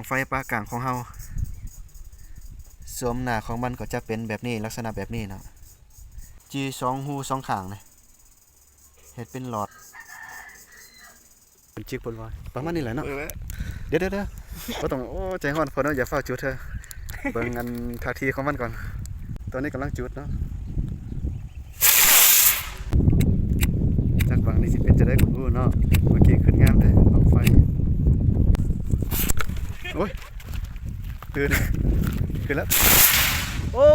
ໄຟປາກາງຂອງເຮົາ ໂສມໜ້າຂອງມັນກໍຈະເປັນແບບນີ້ ລັກສະນະແບບນີ້ເນາະ ຈີ່ສອງຮູສອງຂ້າງນີ້ ເຮັດເປັນຫຼອດ ເປັນຈິກເພິ່ນວ່າ ປະມານນີ້ແຫຼະເນາະ. ເອີ ດຽວໆໆ ບໍ່ຕ້ອງ ໂອ້ ໃຈຮ້ອນໂພດເນາະ ຢ່າຟ້າວຈຸດເທີ. ເບິ່ງອັນທ່າທີຂອງມັນກ່ອນ ຕອນນີ້ກຳລັງຈຸດເນາະ. ຈັກບັ້ງນີ້ຊິເປັນຈັ່ງໃດກໍບໍ່ຮູ້ເນາະ. ເມື່ອກີ້ຂຶ້ນງາມແທ້ບັ້ງໄຟ. ໂອ້ຍ ຕື່ນ ຂຶ້ນແລ້ວ. ໂອ້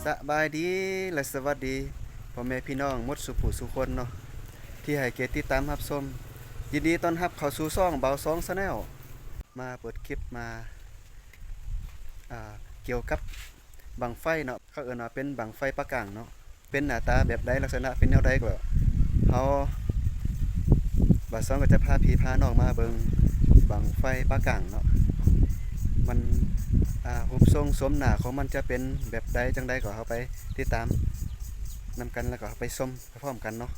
ສະບາຍດີ ແລະ ສະຫວັດດີພໍ່ແມ່ພີ່ນ້ອງໝົດສູ່ຜູ້ສູ່ຄົນເນາະ ທີ່ໃຫ້ກຽດຕິດຕາມຮັບຊົມ. ຍິນດີຕ້ອນຮັບເຂົ້າສູ່ຊ່ອງບ່າວສອງ Channel ມາເປີດຄລິບມາ ອ່າ ກ່ຽວກັບບັ້ງໄຟເນາະ ເຂົາເອີ້ນວ່າເປັນບັ້ງໄຟປາກາງເນາະ. ເປັນໜ້າຕາແບບໃດ ລັກສະນະເປັນແນວໃດ ກໍເຮົາບ່າວສອງກໍຈະພາພີ່ພານ້ອງມາເບິ່ງບັ້ງໄຟປາກາງເນາະ. ມັນ ອ່າ ຮູບຊົງໂສມໜ້າຂອງມັນຈະເປັນແບບໃດຈັ່ງໃດ ກໍເຮົາໄປຕິດຕາມນຳກັນ ແລ້ວກໍເຮົາໄປຊົມໄປພ້ອມກັນເນາະ.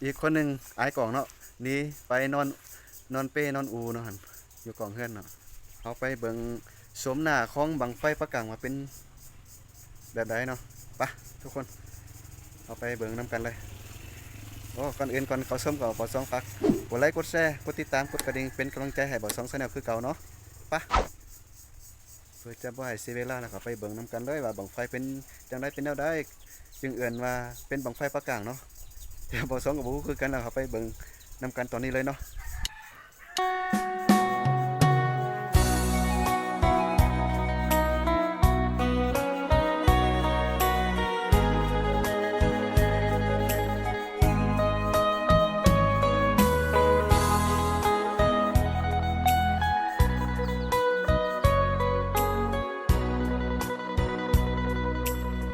ອີກຄົນໜຶ່ງອາຍກ້ອງເນາະ ໜີໄປນອນ ນອນເປນອນອູເນາະຫັ້ນ ຢູ່ກ້ອງເຮືອນເນາະ. ເຮົາໄປເບິ່ງໂສມໜ້າຂອງບັ້ງໄຟປາກາງວ່າເປັນແບບໃດເນາະ. ໄປທຸກຄົນ ເຮົາໄປເບິ່ງນຳກັນເລີຍ. ໂອ້ ກ່ອນອື່ນ ກ່ອນເຂົ້າຊົມກໍຂໍສອງຝາກກົດໄລ ກົດແຊ ກົດຕິດຕາມ ກົດກະດິ່ງ ເປັນກຳລັງໃຈໃຫ້ບ່າວສອງ Channel ຄືເກົ່າເນາະ. ໄປ ເພື່ອຈະບໍ່ໃຫ້ເສຍເວລາ ແລ້ວກໍໄປເບິ່ງນຳກັນເລີຍວ່າບັ້ງໄຟເປັນຈັ່ງໃດ ເປັນແນວໃດ ຈຶ່ງເອີ້ນວ່າເປັນບັ້ງໄຟປາກາງເນາະ. ແຕ່ບ່າວສອງກໍບໍ່ຮູ້ຄືກັນ ແລ້ວເຮົາໄປເບິ່ງນຳກັນຕອນນີ້ເລີຍເນາະ.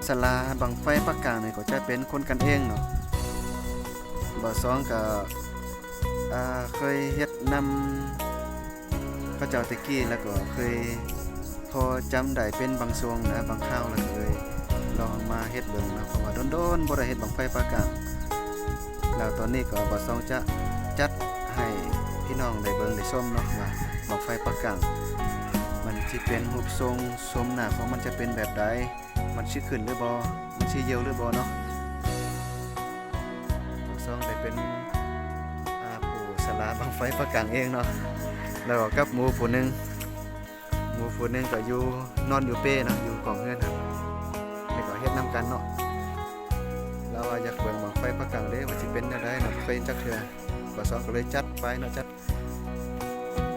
ສາລາບັ້ງໄຟປາກາງນີ້ກໍຈະເປັນຄົນກັນເອງເນາະ. ບ່າວສອງກໍ ອ່າ ເຄີຍເຮັດນຳເຂົາເຈົ້າແຕ່ກີ້ ແລ້ວກໍເຄີຍພໍຈຳໄດ້ເປັນບາງຊ່ວງນະ ບາງຄາວ ແລ້ວກໍເລີຍລອງມາເຮັດເບິ່ງເນາະ ເພາະວ່າດົນໆບໍ່ໄດ້ເຮັດບັ້ງໄຟປາກາງ. ແລ້ວຕອນນີ້ກໍບ່າວສອງຈະຈັດໃຫ້ພີ່ນ້ອງໄດ້ເບິ່ງໄດ້ຊົມເນາະ ວ່າບັ້ງໄຟປາກາງມັນຊິເປັນຮູບຊົງ ໂສມໜ້າຂອງມັນຈະເປັນແບບໃດ ມັນຊິຂຶ້ນຫຼືບໍ່ ມັນຊິຍ່ຽວຫຼືບໍ່ເນາະ. ບ່າວສອງໄດ້ເປັນ ອ່າ ຜູ້ສາລາບັ້ງໄຟປາກາງເອງເນາະ ແລ້ວກໍກັບໝູ່ຜູ້ໜຶ່ງ ໝູ່ຜູ້ໜຶ່ງກໍຢູ່ ນອນຢູ່ເປເນາະ ຢູ່ກ້ອງເຮືອນຫັ້ນ ແລ້ວກໍເຮັດນຳກັນເນາະ. ລາວວ່າຢາກເບິ່ງບັ້ງໄຟປາກາງເດ້ ວ່າຊິເປັນແນວໃດເນາະ ບໍ່ເຄີຍເຫັນຈັກເທື່ອ. ບ່າວສອງກໍເລີຍຈັດໄປເນາະ ຈັດ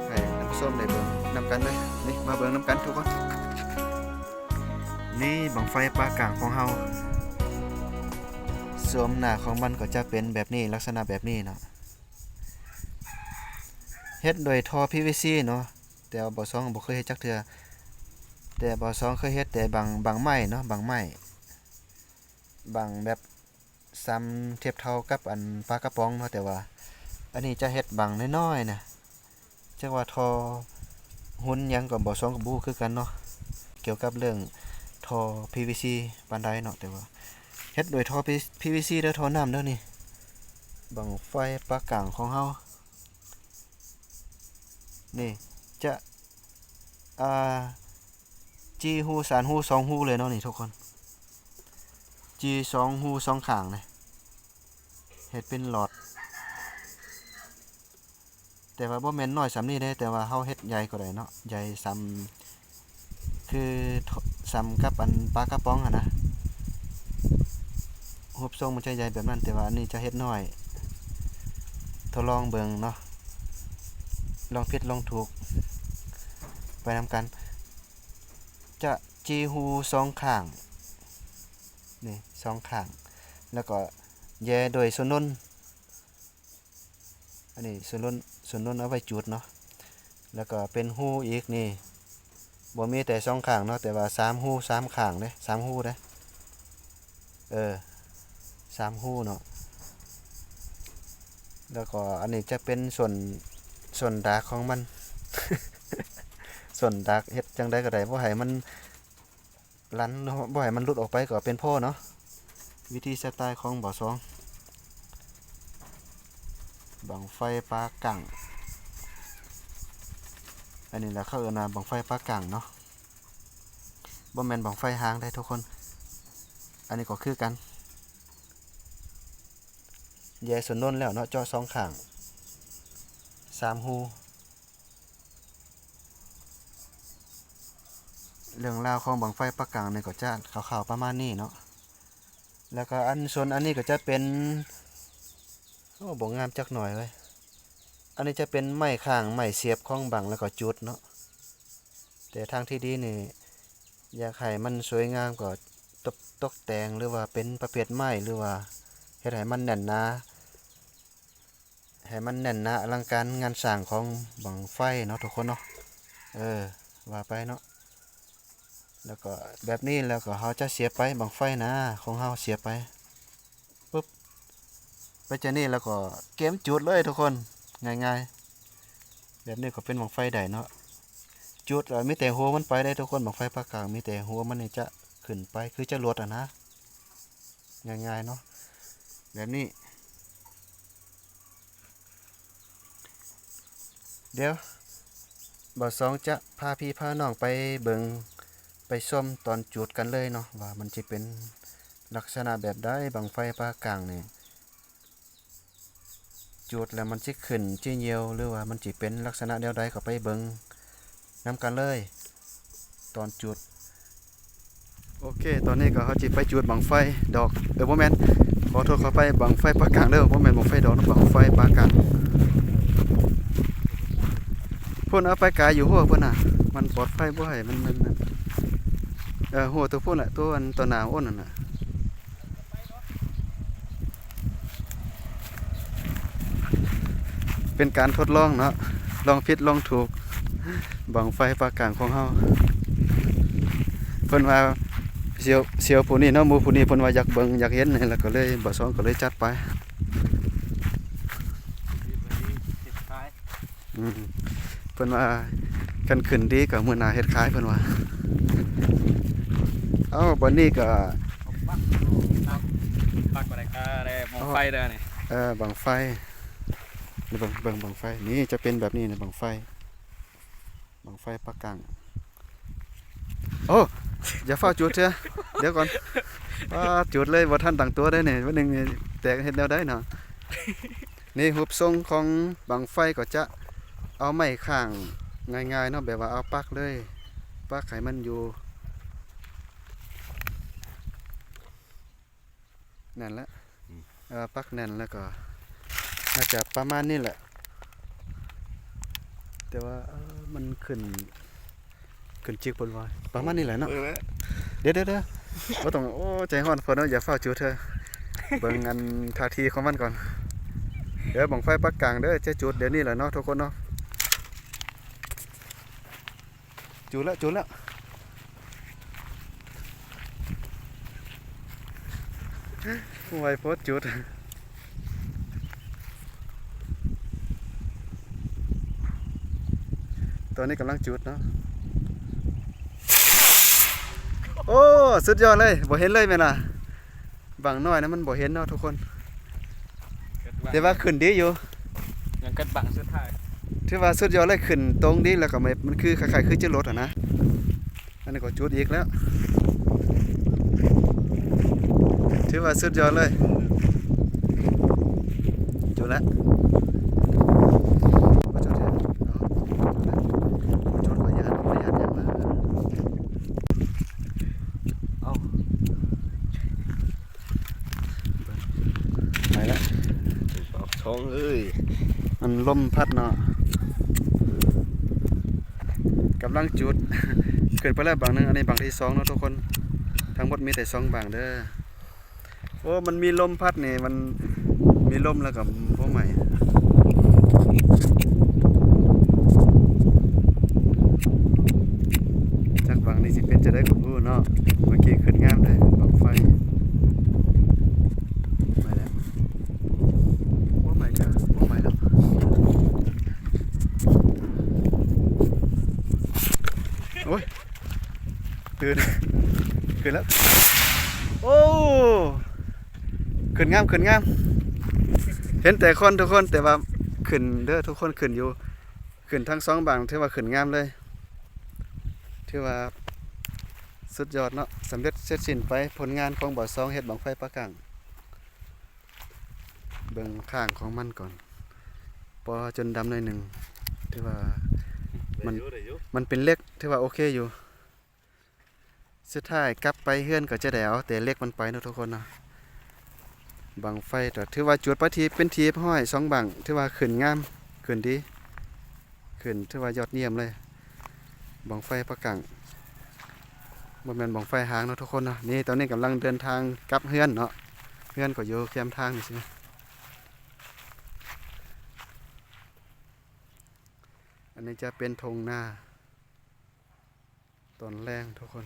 ໃຫ້ທ່ານຜູ້ຊົມໄດ້ເບິ່ງນຳກັນເລີຍ. ນີ້ ມາເບິ່ງນຳກັນທຸກຄົນ. ນີ້ບັ້ງໄຟປາກາງຂອງເຮົາ ໂສມໜ້າຂອງມັນກໍຈະເປັນແບບນີ້ ລັກສະນະແບບນີ້ເນາະ. ເຮັດດ້ວຍທໍ່ ພີວີຊີ ເນາະ ແຕ່ວ່າບ່າວສອງບໍ່ເຄີຍເຮັດຈັກເທື່ອ. ແຕ່ບ່າວສອງເຄີຍເຮັດແຕ່ບັ້ງ ບັ້ງໄມ້ເນາະ ບັ້ງໄມ້ ບັ້ງແບບ ສ່ຳທຽບເທົ່າກັບອັນປາກະປ໋ອງເນາະ. ແຕ່ວ່າອັນນີ້ຈະເຮັດບັ້ງນ້ອຍໆນະ ຈັກວ່າທໍ່ຮຸນຫຍັງກໍ ບ່າວສອງກໍບໍ່ຮູ້ຄືກັນເນາະ ກ່ຽວກັບເລື່ອງທໍ່ພີວີຊີປານໃດເນາະ. ແຕ່ວ່າເຮັດດ້ວຍທໍ່ພີວີຊີເດີ ທໍ່ນ້ຳເດີ. ນີ້ບັ້ງໄຟປາກາງຂອງເຮົາ ນີ້ຈະ ອ່າ ຈີ່ຮູ ສາມຮູ ສອງຮູເລີຍເນາະ ນີ້ທຸກຄົນ ຈີ່ສອງຮູສອງຂ້າງນີ້ ເຮັດເປັນຫຼອດ. ແຕ່ວ່າບໍ່ແມ່ນນ້ອຍສ່ຳນີ້ເດ້ ແຕ່ວ່າເຮົາເຮັດໃຫຍ່ກໍໄດ້ເນາະ ໃຫຍ່ສ່ຳ ຄືສ່ຳກັບອັນປາກະປ໋ອງຫັ້ນນະ. ຮູບຊົງມັນຈະໃຫຍ່ແບບນັ້ນ ແຕ່ວ່າອັນນີ້ຈະເຮັດນ້ອຍ ທົດລອງເບິ່ງເນາະ ລອງຜິດລອງຖືກໄປນຳກັນ. ຈະຈີ່ຮູສອງຂ້າງ ນີ້ສອງຂ້າງ ແລ້ວກໍແຍ່ດ້ວຍໂຊນົນ. ອັນນີ້ໂຊນົນ ໂຊນົນເອົາໄວ້ຈູດເນາະ. ແລ້ວກໍເປັນຮູອີກນີ້ ບໍ່ມີແຕ່ສອງຂ້າງເນາະ ແຕ່ວ່າສາມຮູສາມຂ້າງເດ້ ສາມຮູເດ້ ເອີ ສາມຮູເນາະ. ແລ້ວກໍອັນນີ້ຈະເປັນສ່ວນ ສ່ວນດາກຂອງມັນ ສ່ວນດາກເຮັດຈັ່ງໃດກໍໄດ້ ບໍ່ໃຫ້ມັນ ລັນເນາະ ບໍ່ໃຫ້ມັນຫຼຸດອອກໄປກໍເປັນພໍເນາະ. ວິທີສະໄຕຂອງບ່າວສອງ ບັ້ງໄຟປາກັງ. ອັນນີ້ແຫຼະເຂົາເອີ້ນວ່າບັ້ງໄຟປາກັງເນາະ, ບໍ່ແມ່ນບັ້ງໄຟຮ້າງເດ້ທຸກຄົນ. ອັນນີ້ກໍຄືກັນ ແຍ່ສ່ວນໜົນແລ້ວເນາະ, ເຈາະສອງຂ້າງ ສາມຮູ. ເລື່ອງລາວຂອງບັ້ງໄຟປາກັງນີ້ກໍຈະຄ່າວໆປະມານນີ້ເນາະ. ແລ້ວກໍອັນ ສ່ວນອັນນີ້ກໍຈະເປັນ ໂອ້ ບໍ່ງາມຈັກໜ້ອຍເວີຍ. ອັນນີ້ຈະເປັນໄມ້ຄ້າງ ໄມ້ສຽບຂອງບັ້ງ ແລ້ວກໍຈຸດເນາະ. ແຕ່ທາງທີ່ດີນີ້ ຢາກໃຫ້ມັນສວຍງາມກໍຕົກ ຕົກແຕ່ງ ຫຼືວ່າເປັນປະເພດໄມ້ ຫຼືວ່າເຮັດໃຫ້ມັນແໜ້ນໜາ ໃຫ້ມັນແໜ້ນໜາອະລັງການງານສ້າງຂອງບັ້ງໄຟເນາະທຸກຄົນເນາະ. ເອີ ວ່າໄປເນາະ. ແລ້ວກໍແບບນີ້ ແລ້ວກໍເຮົາຈະສຽບໄປ ບັ້ງໄຟນະ ຂອງເຮົາສຽບໄປ ປຶບ ໄປຈັ່ງນີ້ ແລ້ວກໍກຽມຈຸດເລີຍທຸກຄົນ, ງ່າຍໆ. ແບບນີ້ກໍເປັນບັ້ງໄຟໄດ້ເນາະ. ຈຸດແລ້ວມີແຕ່ຫົວມັນໄປເດ້ທຸກຄົນ, ບັ້ງໄຟປາກັງ ມີແຕ່ຫົວມັນນີ້ຈະຂຶ້ນໄປ ຄືຈະລົດຫັ້ນນະ. ງ່າຍໆເນາະ ແບບນີ້. ດຽວບ່າວສອງຈະພາພີ່ພານ້ອງໄປເບິ່ງ ໄປຊົມຕອນຈູດກັນເລີຍເນາະ ວ່າມັນຊິເປັນລັກສະນະແບບໃດ ບັ້ງໄຟປາກາງນີ້. ຈູດແລ້ວມັນຊິຂຶ້ນ ຊິຍ່ຽວ ຫຼືວ່າມັນຊິເປັນລັກສະນະແນວໃດ ກໍໄປເບິ່ງນຳກັນເລີຍ ຕອນຈູດ. ໂອເຄ ຕອນນີ້ກໍເຮົາຊິໄປຈູດບັ້ງໄຟດອກ ເອີ ບໍ່ແມ່ນ ຂໍໂທດຂໍອະໄພ ບັ້ງໄຟປາກາງເດີ ບໍ່ແມ່ນບັ້ງໄຟດອກນະ ບັ້ງໄຟປາກາງ. ພຸ້ນ ເອົາໄປກາຢູ່ຫົວພຸ້ນນະ ມັນປອດໄພ ບໍ່ໃຫ້ມັນ ມັນ ເອີ ຫົວຕົວພຸ້ນແຫຼະ ຕົວອັນ ຕົວໜາໂອ້ນນັ້ນນະ. ເປັນການທົດລອງເນາະ ລອງຜິດລອງຖືກ ບັ້ງໄຟປາກາງຂອງເຮົາ. ເພິ່ນວ່າສຽວ ສຽວຜູ້ນີ້ເນາະ ໝູ່ຜູ້ນີ້ເພິ່ນວ່າຢາກເບິ່ງຢາກເຫັນ ແລ້ວກໍເລີຍ ບ່າວສອງກໍເລີຍຈັດໄປ. ອືມ ເພິ່ນວ່າຄັນຂຶ້ນດີກໍມື້ໜ້າເຮັດຂາຍເພິ່ນວ່າ. ເອົ້າ ບັດນີ້ກໍ ປັກ ປັກບໍ່ໄດ້ກະໄດ້ບັ້ງໄຟເດີນີ້ ເອີ ບັ້ງໄຟ ເບິ່ງ ເບິ່ງບັ້ງໄຟ ນີ້ຈະເປັນແບບນີ້ນະ ບັ້ງໄຟ ບັ້ງໄຟປາກາງ. ໂອ້ ຢ່າຟ້າວຈູດເທື່ອ ດຽວກ່ອນ ປ້າ ຈູດເລີຍ ບໍ່ທັນຕັ້ງຕົວເດ້ນີ້ ວັນໜຶ່ງນີ້ແຕກເຮັດແນວໃດເນາະ. ນີ້ຮູບຊົງຂອງບັ້ງໄຟກໍຈະເອົາໄມ້ຄ້າງງ່າຍໆເນາະ ແບບວ່າເອົາປັກເລີຍ ປັກໃຫ້ມັນຢູ່ ແໜ້ນແຫຼະ ອືມ ເອີ ປັກແໜ້ນແລ້ວກໍໜ້າຈະປະມານນີ້ແຫຼະ ແຕ່ວ່າ ເອີ ມັນຂຶ້ນ ຂຶ້ນຈິກເພິ່ນວ່າ ປະມານນີ້ແຫຼະເນາະ. ເບິ່ງແລ້ວ ດຽວໆໆ ບໍ່ຕ້ອງ ໂອ້ ໃຈຮ້ອນເພິ່ນເນາະ ຢ່າຟ້າວຈູດເທື່ອ ເບິ່ງອັນທ່າທີຂອງມັນກ່ອນ. ເດີ ບັ້ງໄຟປາກາງເດີ ຈະຈູດດຽວນີ້ແຫຼະເນາະ ທຸກຄົນເນາະ. ຈູດແລ້ວ ຈູດແລ້ວ ໄວໂພດຈູດ. ຕອນນີ້ກຳລັງຈູດເນາະ. ໂອ້ ສຸດຍອດເລີຍ ບໍ່ເຫັນເລີຍແມ່ນລະ. ບັ້ງນ້ອຍນະ ມັນບໍ່ເຫັນເນາະທຸກຄົນ ແຕ່ວ່າຂຶ້ນດີຢູ່ ຍັງກັດບັ້ງສຸດທ້າຍ ຖືວ່າສຸດຍອດເລີຍ ຂຶ້ນຕົງດີ ແລ້ວກໍມັນ ມັນຄືຄ້າຍໆ ຄືຈະຫຼຸດຫັ້ນນະ. ອັນນີ້ກໍຈຸດອີກແລ້ວ ຖືວ່າສຸດຍອດເລີຍ ຈຸດແລ້ວ ບໍ່ຈຸດແທ້ ເອົາ ຈຸດແລ້ວ ບໍ່ຈຸດ ບໍ່ຢ້ານ ບໍ່ຢ້ານຫຍັງລະ. ເອົາ ໄປລະ ສອງເອີຍ ມັນລົມພັດເນາະ ກຳລັງຈູດ ຂຶ້ນໄປແລ້ວບັ້ງໜຶ່ງ ອັນນີ້ບັ້ງທີສອງເນາະທຸກຄົນ ທັງໝົດມີແຕ່ສອງບັ້ງເດີ. ໂອ້ ມັນມີລົມພັດນີ້ ມັນມີລົມແລ້ວກໍບໍ່ໄໝ້ ຈັກບັ້ງນີ້ຊິເປັນຈັ່ງໃດກໍບໍ່ຮູ້ເນາະ. ເມື່ອກີ້ຂຶ້ນງາມເດ້ ບັ້ງໄຟ ໄໝ້ແລ້ວ ບໍ່ໄໝ້ກໍບໍ່ໄໝ້ແລ້ວ ໂອ້ຍ. ຕື່ນ ຂຶ້ນແລ້ວ ໂອ້ ຂຶ້ນງາມ ຂຶ້ນງາມ ເຫັນແຕ່ຄວັນທຸກຄົນ ແຕ່ວ່າ ຂຶ້ນເດີທຸກຄົນ ຂຶ້ນຢູ່ ຂຶ້ນທັງສອງບັ້ງ ຖືວ່າຂຶ້ນງາມເລີຍ ຖືວ່າສຸດຍອດເນາະ ສຳເລັດເສັດສິ້ນໄປ ຜົນງານຂອງບ່າວຊອງເຮັດບັ້ງໄຟປາກ້າງ. ເບິ່ງຂ້າງຂອງມັນກ່ອນ ພໍຈົນດຳໜ້ອຍໜຶ່ງ ຖືວ່າມັນ ໄດ້ຢູ່ ໄດ້ຢູ່ ມັນເປັນເຫຼັກ ຖືວ່າໂອເຄຢູ່. ສຸດທ້າຍກັບໄປເຮືອນກໍຈະໄດ້ເອົາແຕ່ເຫຼັກມັນໄປເນາະທຸກຄົນເນາະ. ບັ້ງໄຟກໍຖືວ່າຈຸດໄປທີ່ເປັນທີ່ຮຽບຮ້ອຍສອງບັ້ງ ຖືວ່າຂຶ້ນງາມ ຂຶ້ນດີ ຂຶ້ນຖືວ່າຍອດຢ້ຽມເລີຍ ບັ້ງໄຟປາກ້າງ ບໍ່ແມ່ນບັ້ງໄຟຫາງເນາະທຸກຄົນເນາະ. ນີ້ຕອນນີ້ກຳລັງເດີນທາງກັບເຮືອນເນາະ ເຮືອນກໍຢູ່ແຄມທາງນີ້ຊີ້. ອັນນີ້ຈະເປັນທົ່ງນາ ຕອນແລງທຸກຄົນ.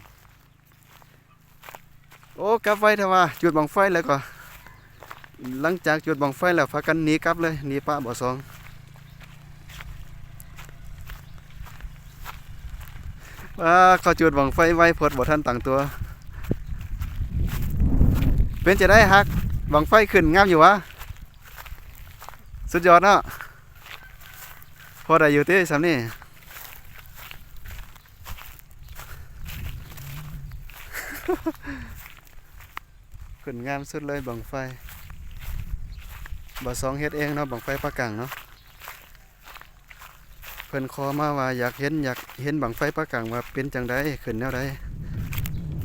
ໂອ້ ກັບໄວແທ້ວ່າ ຈຸດບັ້ງໄຟແລ້ວກໍ ຫຼັງຈາກຈຸດບັ້ງໄຟແລ້ວ ພາກັນໜີກັບເລີຍ ໜີປະບ່າວຊອງ. ວ້າ ເຂົາຈຸດບັ້ງໄຟໄວໂພດ ບໍ່ທັນຕັ້ງຕົວ. ເປັນຈັ່ງໃດຮັກ ບັ້ງໄຟຂຶ້ນງາມຢູ່ຫວາ? ສຸດຍອດເນາະ ພໍໄດ້ຢູ່ຕິຊ່ຳນີ້. ຂຶ້ນງາມສຸດເລີຍບັ້ງໄຟ ບ່າວຊອງເຮັດເອງເນາະ ບັ້ງໄຟປາກ້າງເນາະ. ເພິ່ນຂໍມາວ່າຢາກເຫັນ ຢາກເຫັນບັ້ງໄຟປາກ້າງວ່າເປັນຈັ່ງໃດ ຂຶ້ນແນວໃດ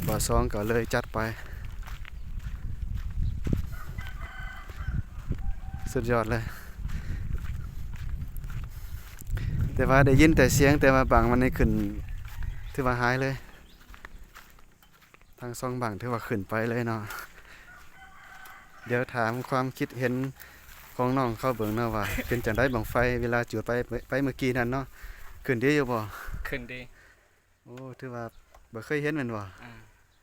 ບ່າວຊອງກໍເລີຍຈັດໄປ. ສຸດຍອດເລີຍ ແຕ່ວ່າໄດ້ຍິນແຕ່ສຽງ ແຕ່ວ່າບັ້ງມັນນີ້ຂຶ້ນຖືວ່າໄຮເລີຍ ທັງສອງບັ້ງຖືວ່າຂຶ້ນໄປເລີຍເນາະ. ດຽວຖາມຄວາມຄິດເຫັນຂອງນ້ອງເຂົາເບິ່ງເນາະວ່າ ເປັນຈັ່ງໃດບັ້ງໄຟເວລາຈູດໄປ ໄປເມື່ອກີ້ນັ້ນເນາະ ຂຶ້ນດີຢູ່ບໍ່? ຂຶ້ນດີ. ໂອ້ ຖືວ່າບໍ່ເຄີຍເຫັນແມ່ນບໍ່? ອາ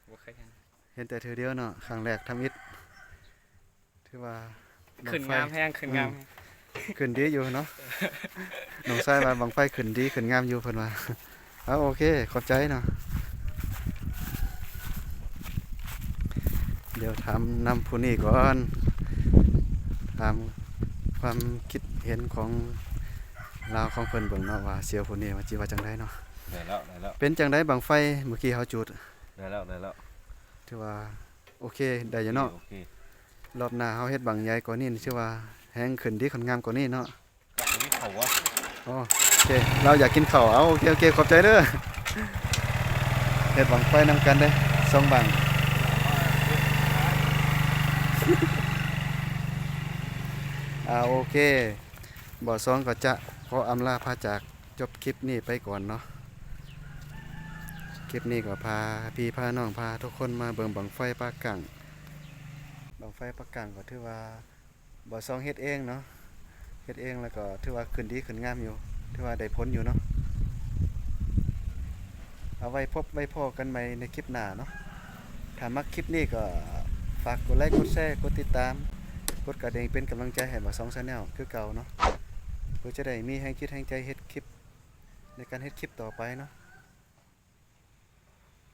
ບໍ່ເຄີຍເຫັນ ເຫັນແຕ່ເທື່ອດຽວເນາະ ຄັ້ງແລກທຳອິດ. ຖືວ່າບັ້ງໄຟຂຶ້ນງາມແຮງ ຂຶ້ນງາມ ອືມ ແຮງ ຂຶ້ນດີຢູ່ເນາະ. ນ້ອງຊາຍວ່າບັ້ງໄຟຂຶ້ນດີ ຂຶ້ນງາມຢູ່ ເພິ່ນວ່າ. ເອົາ ໂອເຄ ຂອບໃຈເນາະ. ດຽວຖາມນຳຜູ້ນີ້ກ່ອນ ຖາມຄວາມຄິດເຫັນຂອງລາວຂອງເພິ່ນເບິ່ງເນາະ ວ່າສ່ຽວຜູ້ນີ້ວ່າຊິວ່າຈັ່ງໃດເນາະ. ໄດ້ແລ້ວ ໄດ້ແລ້ວ. ເປັນຈັ່ງໃດບັ້ງໄຟເມື່ອກີ້ເຮົາຈູດ? ໄດ້ແລ້ວ ໄດ້ແລ້ວ. ຖືວ່າ ໂອເຄ ໄດ້ຢູ່ເນາະ ໂອເຄ ໂອເຄ. ລອບໜ້າເຮົາເຮັດບັ້ງໃຫຍ່ກວ່ານີ້ ຖືວ່າແຮງຂຶ້ນດີຂຶ້ນງາມກວ່ານີ້ເນາະ. ຢາກກິນເຂົ້າວະ? ອໍ ໂອເຄ ລາວຢາກກິນເຂົ້າ. ເອົາ ໂອເຄ ໂອເຄ ຂອບໃຈເດີ. ເຮັດບັ້ງໄຟນຳກັນເດີ ສອງບັ້ງ. ອາ ໂອເຄ ບ່າວຊອງກໍຈະຂໍອຳລາພາຈາກ ຈົບຄລິບນີ້ໄປກ່ອນເນາະ. ຄລິບນີ້ກໍພາພີ່ພານ້ອງ ພາທຸກຄົນມາເບິ່ງບັ້ງໄຟປາກາງ. ບັ້ງໄຟປາກາງກໍຖືວ່າບ່າວຊອງເຮັດເອງເນາະ ເຮັດເອງ ແລ້ວກໍຖືວ່າຂຶ້ນດີຂຶ້ນງາມຢູ່ ຖືວ່າໄດ້ຜົນຢູ່ເນາະ. ເອົາໄວ້ພົບໄວ້ພໍ້ກັນໃໝ່ໃນຄລິບໜ້າເນາະ. ຖ້າມັກຄລິບນີ້ກໍຝາກກົດໄລ ກົດແຊ ກົດຕິດຕາມ ກົດກະດິ່ງເປັນກຳລັງໃຈໃຫ້ບ່າວຊອງ Channel ຄືເກົ່າເນາະ ເພື່ອຈະໄດ້ມີແຮງຈິດແຮງໃຈເຮັດຄລິບ ໃນການເຮັດຄລິບຕໍ່ໄປເນາະ.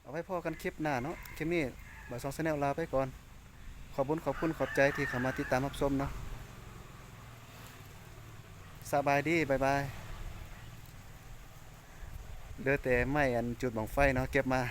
ເອົາໄວ້ພໍ້ກັນຄລິບໜ້າເນາະ. ຄລິບນີ້ບ່າວຊອງ Channel ລາໄປກ່ອນ. ຂອບບຸນຂອບຄຸນຂອບໃຈທີ່ເຂົ້າມາຕິດຕາມຮັບຊົມເນາະ. ສະບາຍດີ ບາຍບາຍ. ເຫຼືອແຕ່ໄມ້ອັນຈູດບັ້ງໄຟເນາະ ເກັບມາ.